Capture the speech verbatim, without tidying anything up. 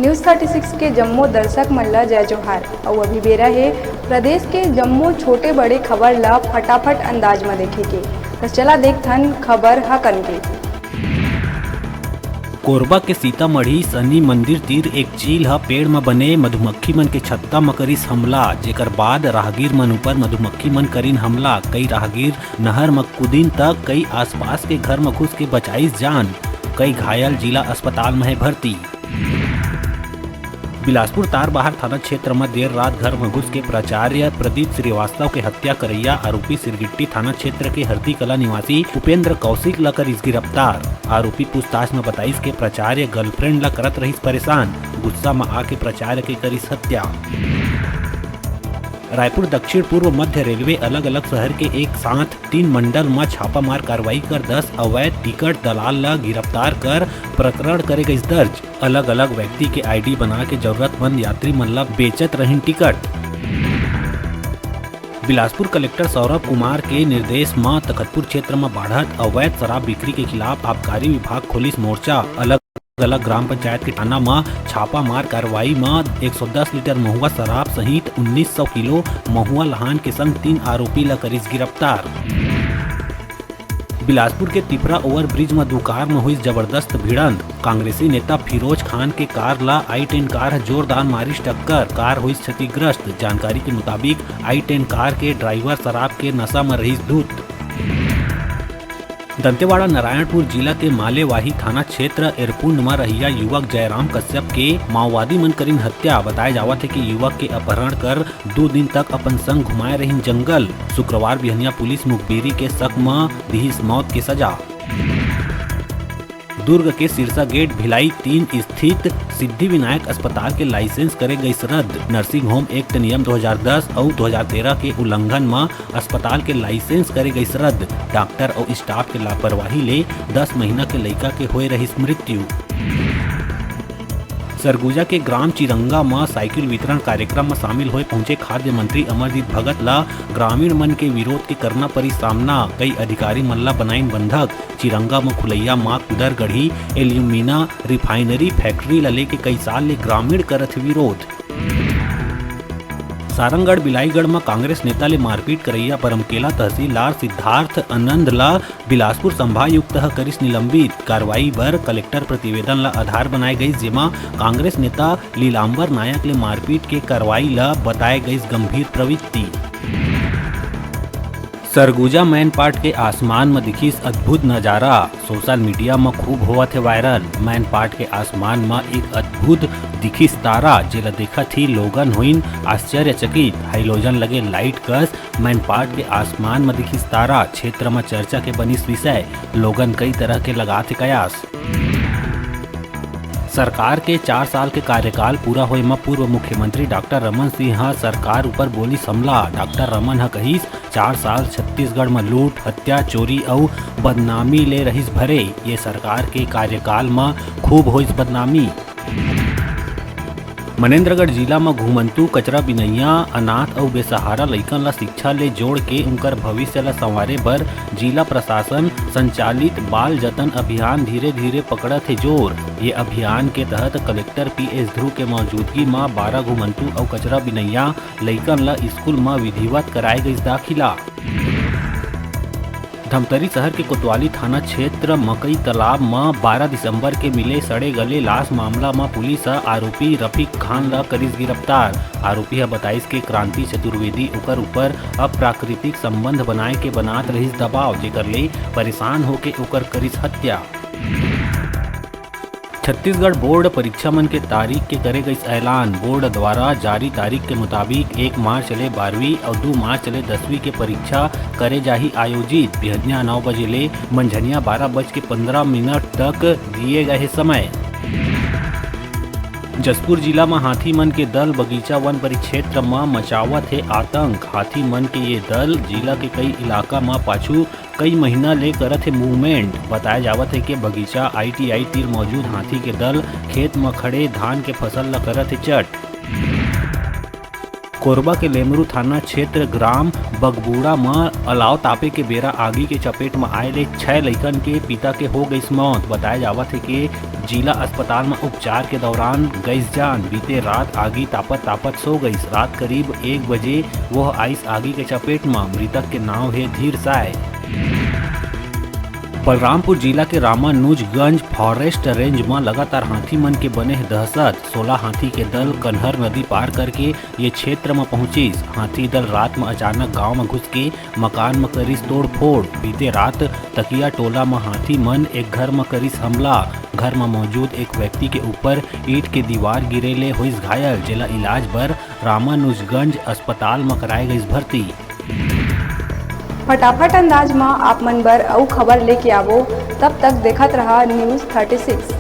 News thirty six के जम्मो दर्शक मन ला जय जोहार। अउ अभी बेरा हे प्रदेश के जम्मो छोटे बड़े खबर ला फटाफट अंदाज म देखे के। त चला देखथन खबर ह कन के। कोरबा के सीतामढ़ी शनि मंदिर तीर एक चील ह पेड़ म बने मधुमक्खी मन के छत्ता म करिस हमला, जेकर बाद राहगीर मन ऊपर मधुमक्खी मन करिन हमला। कई राहगीर नहर म कूदिन त कई आसपास के घर म घुस के बचाइस जान। कई घायल जिला अस्पताल म हे भर्ती। बिलासपुर तारबहार थाना क्षेत्र म देर रात घर म घुस के प्राचार्य प्रदीप श्रीवास्तव के हत्या करैया आरोपी सिरगिट्टी थाना क्षेत्र के हरदी कला निवासी उपेंद्र कौशिक ल करिस गिरफ्तार। आरोपी पूछताछ म बताइस के प्राचार्य गर्लफ्रेंड ल करत रहिस परेशान, गुस्सा म आके प्राचार्य के करिस हत्या। रायपुर दक्षिण पूर्व मध्य रेलवे अलग-अलग शहर के एक साथ तीन मंडल म छापामार कार्रवाई कर दस अवैध टिकट दलाल ल गिरफ्तार कर प्रकरण करे गइस दर्ज। अलग-अलग व्यक्ति के आईडी बना के जरूरतमंद यात्री मन ल बेचत रहिन टिकट। बिलासपुर कलेक्टर सौरभ कुमार के निर्देश म तखतपुर क्षेत्र म बाढ़त अवैध शराब बिक्री के खिलाफ आबकारी विभाग खोलिस मोर्चा। अलग अलग ग्राम पंचायत के थाना म छापामार कार्रवाई म एक सौ दस लीटर महुआ शराब सहित उन्नीस सौ किलो महुआ लहान के संग तीन आरोपी ल करिस गिरफ्तार। बिलासपुर के तिपरा ओवरब्रिज म दू कार म हुई जबरदस्त भिड़ंत। कांग्रेसी नेता फिरोज खान के कार ल आई टेन कार ह जोरदार मारिस टक्कर, कार हुई क्षतिग्रस्त। जानकारी के मुताबिक, आई टेन कार के ड्राइवर शराब के नशा म रहिस धुत। दंतेवाड़ा नारायणपुर जिला के मालेवाही थाना क्षेत्र एरपुंड म रहइया युवक जयराम कश्यप के माओवादी मन करिन हत्या। बताए जावत हे कि युवक के अपहरण कर दू दिन तक अपन संग घुमाए रहिन जंगल। शुक्रवार बिहनिया पुलिस मुखबिरी के शक म दिहिस मौत के सजा। दुर्ग के सिरसा गेट भिलाई तीन स्थित सिद्धि विनायक अस्पताल के लाइसेंस करे गइस रद्द। नर्सिंग होम एक्ट नियम दो हज़ार दस अउ दो हज़ार तेरह के उल्लंघन म अस्पताल के लाइसेंस करे गइस रद्द। डॉक्टर अउ स्टाफ के लापरवाही ले दस महीना के लइका के होए रहिस मृत्यु। सरगुजा के ग्राम चिरंगा म साइकिल वितरण कार्यक्रम म शामिल होए पहुंचे खाद्य मंत्री अमरजीत भगत ल ग्रामीण मन के विरोध के करना परी सामना। कई अधिकारी मन ल बनाइन बंधक। चिरंगा म खुलैया मां कुदरगढ़ी एल्यूमिना रिफाइनरी फैक्ट्री ल लेके कई साल ले ग्रामीण करत हे विरोध। सारंगढ़ बिलाईगढ़ म कांग्रेस नेता ले मारपीट करैया बरमकेला तहसीलदार सिद्धार्थ आनंद ल बिलासपुर संभायुक्त ह करिस निलंबित। कार्रवाई बर कलेक्टर प्रतिवेदन ल आधार बनाए गइस, जेमा कांग्रेस नेता लीलांबर नायक ले मारपीट के कार्रवाई ल बताए गइस गंभीर प्रवृत्ति। सरगुजा मैनपाट के आसमान म दिखिस अद्भुत नजारा। सोशल मीडिया म खूब होवत हे वायरल। मैनपाट के आसमान म एक अद्भुत दिखिस तारा, जेला देखत ही लोगन होइन आश्चर्यचकित। हाइलोजन लगे लाइट कस मैनपाट के आसमान म दिखिस तारा, क्षेत्र म चर्चा के बनिस विषय। लोगन कई तरह के लगात हे कयास। सरकार के चार साल के कार्यकाल पूरा होए म पूर्व मुख्यमंत्री डॉक्टर रमन सिंह ह सरकार ऊपर बोलिस हमला। डॉक्टर रमन ह कहिस, चार साल छत्तीसगढ़ म लूट, हत्या, चोरी अउ बदनामी ले रहिस भरे। ये सरकार के कार्यकाल म खूब होइस बदनामी। मनेंद्रगढ़ जिला म घुमंतू, कचरा बिनइया, अनाथ अउ बेसहारा लइकन ल शिक्षा ले जोड़ के उंकर भविष्य ल संवारे बर जिला प्रशासन संचालित बाल जतन अभियान धीरे-धीरे पकड़त हे जोर। ये अभियान के तहत कलेक्टर पी एस ध्रुव के मौजूदगी म बारह घुमंतू अउ कचरा बिनइया लइकन ल स्कूल म विधिवत कराए गइस दाखिला। धमतरी शहर के कोतवाली थाना क्षेत्र मकई तालाब म बारह दिसंबर के मिले सड़े गले लाश मामला म पुलिस ह आरोपी रफीक खान ल करिस गिरफ्तार। आरोपी ह बताइस के क्रांति चतुर्वेदी ओकर ऊपर अप्राकृतिक संबंध बनाए के बनात रहिस दबाव, जेकर ले परेशान होके ओकर करिस हत्या। छत्तीसगढ़ बोर्ड परीक्षा मन के तारीख के करे गइस ऐलान। बोर्ड द्वारा जारी तारीख के मुताबिक एक मार्च ले बारहवीं अउ दू मार्च ले दसवीं के परीक्षा करे जाही आयोजित। बिहनिया नौ बजे ले मंझनिया बारह बज के पंद्रह मिनट तक दिए गए हे समय। जशपुर जिला म हाथी मन के दल बगीचा वन परिक्षेत्र म मचावत हे आतंक। हाथी मन के ये दल जिला के कई इलाका म पाछू कई महीना ले करत हे मूवमेंट। बताया जावत हे कि बगीचा आई टी आई तीर मौजूद हाथी के दल खेत म खड़े धान के फसल ल करत हे चट। कोरबा के लेमरू थाना क्षेत्र ग्राम बगबूड़ा म अलाव तापे के बेरा आगी के चपेट म आए ले छह लइकन के पिता के हो गइस मौत। बताया जावत हे कि जिला अस्पताल म उपचार के दौरान गइस जान। बीते रात आगी तापत तापत सो गइस। रात करीब एक बजे वह आइस आगी के चपेट म। मृतक के नाव हे धीर साय। बलरामपुर जिला के रामानुजगंज फॉरेस्ट रेंज म लगातार हाथी मन के बने हे दहशत। सोलह हाथी के दल कन्हर नदी पार करके ये क्षेत्र म पहुंचिस। हाथी दल रात म अचानक गांव म घुस के मकान म करिस तोड़फोड़। बीते रात तकिया टोला म हाथी मन एक घर म करिस हमला। घर म मौजूद एक व्यक्ति के ऊपर ईंट के दीवार गिरे ले होइस घायल, जेला इलाज बर रामानुजगंज अस्पताल म कराए गइस भर्ती। फटाफट अंदाज म आप मन बर अउ खबर लेके आवो, तब तक देखत रहा News thirty six।